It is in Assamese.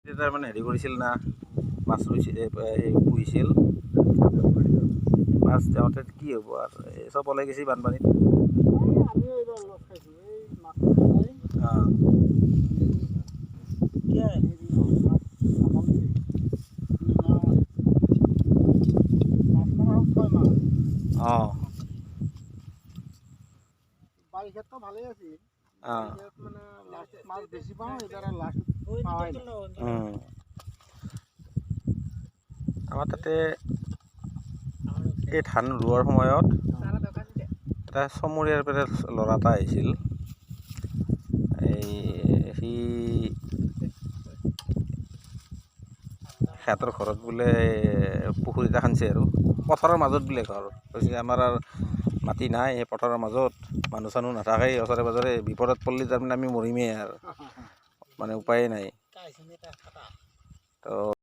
তাৰমানে হেৰি কৰিছিল না, মাছ ৰুইছিল, এই পুহিছিল মাছ। যাওঁতে কি হ'ব আৰু, এই চব ওলাই গৈছে বানপানীত। আমিও এইবাৰ লছ খাইছোঁ, এই মাছ খাই। হেৰি মাছ নাপালোঁৱেই। মাছ মৰা হ'ল 6 মাহ। বাৰিষাততো ভালেই আছিল। বাৰিষাত মানে লাষ্ট মাছ বেছি পাওঁ, এইবাৰ আৰু লাষ্ট পাৱাই নাই। আমাৰ তাতে এই ধান ৰোৱাৰ সময়ত এটা চমৰীয়াৰ পৰা ল'ৰা এটা আহিছিল। এই সি সিহঁতৰ ঘৰত বোলে পুখুৰী এটা খান্দছে আৰু পথাৰৰ মাজত বোলে ঘৰ। কৈছে, আমাৰ আৰু মাটি নাই, সেই পথাৰৰ মাজত মানুহ চানুহ নাথাকে ওচৰে পাজৰে, বিপদত পৰিলে তাৰমানে আমি মৰিমেই আৰু, মানে উপায়ে নাই। তো